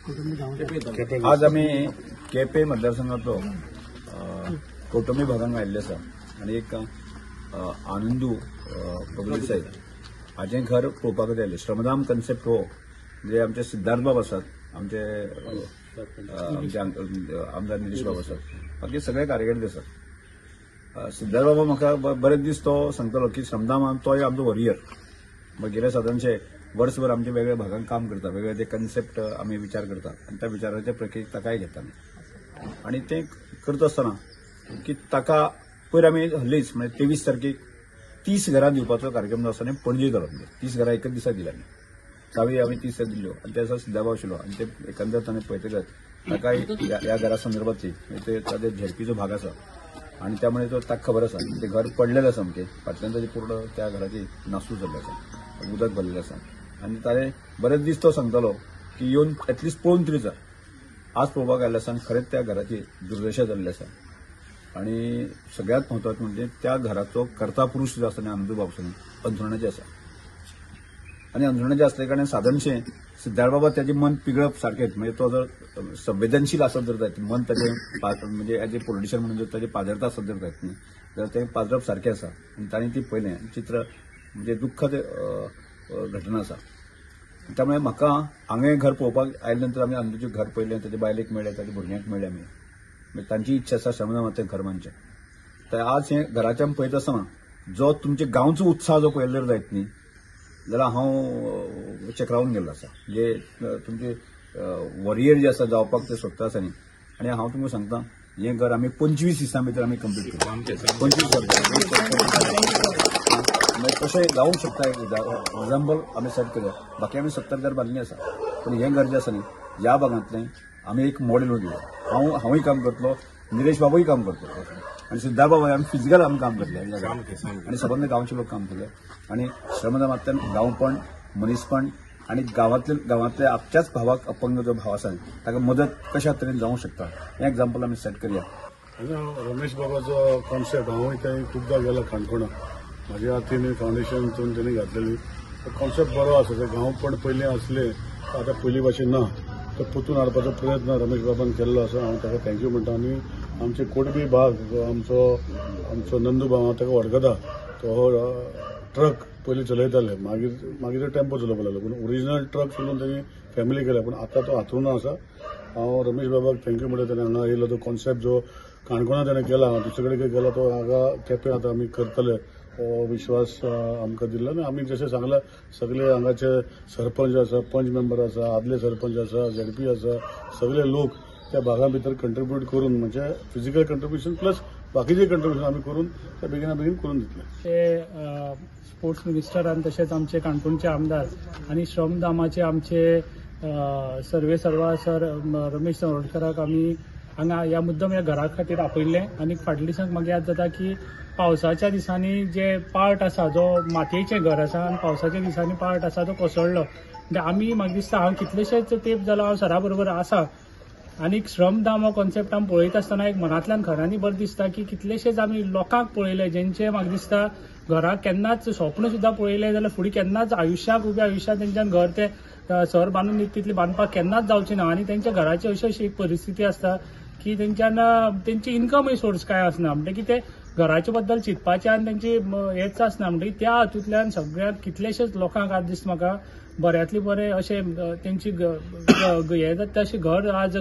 आज आमी केपें मतदारसंघातलो कौटुंबी भागांत आयिल्ले आसा आनी एक आनंदू प्रभुदेसाई हाचें घर पळोवपाक आयिल्लें. श्रमधाम कन्सेप्ट हो जे आमचे सिद्धार्थ बाब आसात, आमचे आमचे आमदार निलेश बाब आसात, बाकी सगळे कार्यकर्ते आसात. सिद्धार्थ बाबा म्हाका बरेच दीस तो सांगतालो की श्रमधाम तोय आमचो वरियर, गेले सादारणशे वर्सभर आमच्या वेगळ्या भागांत काम करता, वेगळे ते कन्सेप्ट आमी विचार करता आनी त्या विचाराच्या प्रक्रियेक ताकाय घेता आमी. आनी तें करता आसतना की ताका पयर आमी हल्लीच म्हणजे 23 तारखेक 30 घरां दिवपाचो कार्यक्रम जो आसा न्ही पणजे जालो. म्हणजे 30 घरां एकच दिसा दिली आमी, चावी आमी 30 दिल्ल्यो आनी त्या दिसा सिद्धाबाब आशिल्लो आनी ते एकंदर ताणें पळयतकच ताकाय ह्या घरा संदर्भातली म्हणजे ते झेडपीचो भाग आसा आनी त्यामुळे तो ताका खबर आसा ते घर पडलेलें आसा, सामकें फाटल्यान ताची पूर्ण त्या घराची नासूस जाल्ली आसा, उदक भरलेलें आसा. आनी ताणें बरेच दीस तो सांगतालो की येवन एटलिस्ट पळोवन तरी जा. आज पळोवपाक आयिल्लें आसा आनी खरेंच त्या घराची दुर्दशा जाल्ली आसा. आनी सगळ्यांत म्हत्वाचें म्हणजे त्या घराचो कर्ता पुरूश जो आसा न्ही आनंदू बाब आसा न्ही अंथरुणाचे आसा आनी अंथरुणाचे आसले कारणान सादारणशें सिद्धार्थ बाबा ताचें मन पिगळप सारकेंच, म्हणजे तो जर संवेदनशील आसत जर जायत, मन ताचें म्हणजे एज ए पॉलिटिशियन म्हणून जर ताचें पाजरता आसत जर जायत न्ही जाल्यार तें पाजरप सारकें आसा. आनी ताणें ती पळयलें चित्र म्हणजे दुख्खद घटना आसा. त्यामुळे म्हाका हांवें घर पळोवपाक आयले नंतर आमी आनंदूचें घर पळयलें, ताच्या बायलेक मेळ्ळें, ताच्या भुरग्यांक मेळ्ळें आमी. म्हणजे तांची इच्छा आसा श्रमधामाचें घर बांदचें. तर आज हें घराचें आमी पळयता आसतना जो तुमच्या गांवचो उत्साह जो पळयल्लो जायत न्ही जाल्यार हांव चक्रावून गेल्लो आसा. म्हणजे तुमचे वॉरियर जे आसा जावपाक ते सोदता आसा न्ही. आनी हांव तुमकां सांगता हें घर आमी 25 दिसां भितर आमी कंप्लीट केलें. 25 वर्सां तशें जावंक शकता. एग्जाम्पल आमी सेट केलें, बाकी आमी 70 घर बांदिल्लीं आसा, पूण हें घर जें आसा न्ही ह्या भागांतलें आमी एक मॉडेल म्हणून दिलें. हांवूय काम करतलो, निलेश बाबूय काम करतलो आनी सिद्धार्थ बाबा आमी फिजिकल आमी काम करतले आनी सबंद गांवचे लोक काम करतले. आनी श्रमधामांतल्यान गांवपण, मनीसपण आनी गांवांतले आपच्याच भावाक अपंग जो भाव आसा ताका मदत कशा तरेन जावंक शकता हें एग्जाम्पल आमी सेट करया. रमेश बाबाचो कॉन्सेप्ट हांवूय थंय खुबदां गेला काणकोणा, म्हाज्या हातीन फावंडेशन तेणी घातलेली. कॉन्सेप्ट बरो आसा. ते गांवपण पयलीं आसलें आतां पयलीं भाशेन ना, तो परतून हाडपाचो प्रयत्न रमेश बाबान केल्लो आसा. हांव ताका thank you म्हणटा. आनी आमचे कोडबी भाग आमचो आमचो नंदू भाव हांव ताका वळखता, तो ट्रक पयलीं चलयताले, मागीर मागीर तो टेम्पो चलोवपाक लागलो, पूण ओरिजिनल ट्रक चलोवन तेणी फॅमिली केल्या, पूण आतां तो हातरुणा आसा. हांव रमेश बाबाक thank you म्हणटा. तेणें हांगा येयलो तो कॉन्सेप्ट जो काणकोणा तेणें केला, दुसरे कडेन केला, तो हांगा केपें आतां आमी करतले हो विश्वास आमकां दिल्लो. आनी आमी जशें सांगलां सगळे हांगाचे सरपंच आसा, पंच मेंबर आसा, आदले सरपंच आसा, झेडपी आसा, सगळे लोक त्या भागा भितर कंट्रिब्यूट करून म्हणजे फिजिकल कंट्रिब्युशन प्लस बाकीचे कंट्रिब्युशन आमी करून त्या बेगिना बेगीन करून दितले. ते स्पोर्ट्स मिनिस्टर आनी तशेंच आमचे काणकोणचे आमदार आनी श्रमधामाचे आमचे सर्वे सर्वा सर रमेश चोडणकाराक आमी हांगा ह्या मुद्दम ह्या घरा खातीर आपयल्लें. आनी फाटल्या दिसांक म्हाका याद जाता की पावसाच्या दिसांनी जे पार्ट आसा जो मातयेचें घर आसा आनी पावसाच्या दिसांनी पार्ट आसा तो कोसळ्ळो. म्हणजे आमी म्हाका दिसता हांव कितलेशेच तेंप जालो हांव सरा बरोबर आसा आनी श्रमधाम हो कॉन्सेप्ट आमी पळयता आसतना एक मनांतल्यान खऱ्यांनी बरें दिसता की कितलेशेच आमी लोकांक पळयले जेंचे म्हाका दिसता घराक केन्नाच स्वप्न सुद्दां पळयलें जाल्यार फुडें केन्नाच आयुश्याक उब्या आयुश्याक तेंच्यान घर तें सर बांदून तितलें बांदपाक केन्नाच जावचें ना. आनी तेंच्या घराची अशी अशी एक परिस्थिती आसता की तेंच्यान तेंची इन्कमय सोर्स कांय आसना, म्हणटकीर ते घराचे बद्दल चिंतपाचें आनी तेंची हेच आसना. म्हणटकीर त्या हातूंतल्यान सगळ्याक कितलेशेच लोकांक आज दिसता म्हाका बऱ्यांतले बरें अशें तेंची हें जाता तशें घर आज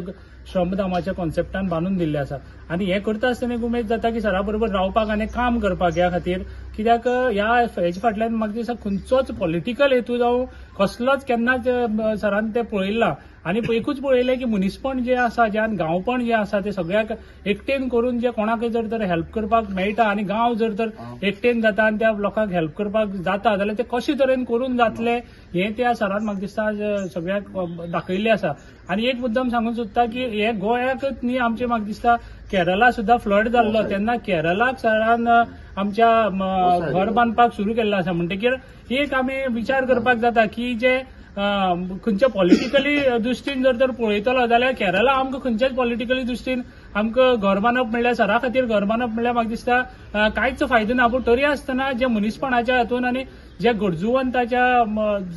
श्रमधामाच्या कॉन्सेप्टान बांदून दिल्लें आसा. आनी हें करता आसतना एक उमेद जाता की सरा बरोबर रावपाक आनी काम करपाक ह्या खातीर, कित्याक ह्या हेच्या फाटल्यान म्हाका दिसता खंयचोच पॉलिटिकल हेतू जावं कसलोच केन्नाच सरान तें पळयला. आनी एकूच पळयलें की मनीसपण जें आसा, ज्यान गांवपण जें आसा तें सगळ्याक एकटेन करून जे कोणाकय जर तर हेल्प करपाक मेळटा आनी गांव जर तर एकटेन जाता आनी त्या लोकांक हेल्प करपाक जाता जाल्यार ते कशे तरेन करून जातले हें त्या सरान म्हाका दिसता आज सगळ्याक दाखयल्लें आसा. आनी एक मुद्दम सांगूंक सोदता की हें गोंयाकच न्ही, आमचें म्हाका दिसता केरला सुद्दां फ्लड जाल्लो तेन्ना केरलाक सरान आमच्या घर बांदपाक सुरू केल्लें आसा. म्हणटकीर एक आमी विचार करपाक जाता की जे खंयच्या पॉलिटिकली दृश्टीन जर तर पळयतलो जाल्यार केरला आमकां खंयच्याच पॉलिटिकली दृश्टीन आमकां घर बांदप म्हणल्यार सरा खातीर घर बांदप म्हणल्यार म्हाका दिसता कांयच फायदो ना. पूण तरी आसतना जे मनीसपणाच्या हातून आनी जे गरजूवंताच्या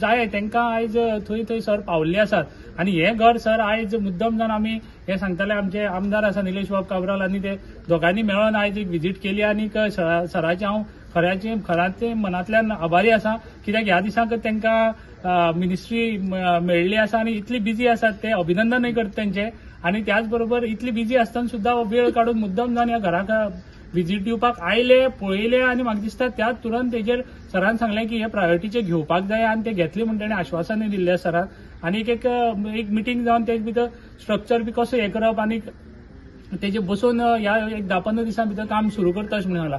जाय तांकां आयज थंय थंय सर पावल्ले आसात. आनी हें घर सर आयज मुद्दम जावन आमी हें सांगताले, आमचे आमदार आसा निलेश बाब काब्राल आनी ते दोगांनी मेळोन आयज एक विजीट केली आनी सराचे हांव खऱ्याचे मनांतल्यान आभारी आसा, कित्याक ह्या दिसांक तांकां मिनिस्ट्री मेळिल्ली आसा आनी इतली बिजी आसात ते अभिनंदनय करता तेंचे. आनी त्याच बरोबर इतली बिजी आसतना सुद्दां वेळ काडून मुद्दम जावन ह्या घराक विजीट दिवपाक आयले, पळयले आनी म्हाका दिसता त्या तुरंत तेजेर सरान सांगलें की हे प्रायोरिटीचे घेवपाक जाय आनी ते घेतले म्हूण ताणें आश्वासनय दिल्लें सरान. आनी एक एक मिटींग जावन तेजे भितर स्ट्रक्चर बी कसो हें करप आनी तेजे बसून ह्या एक 10-15 दिसां भितर काम सुरू करता अशें म्हणून सांगलां.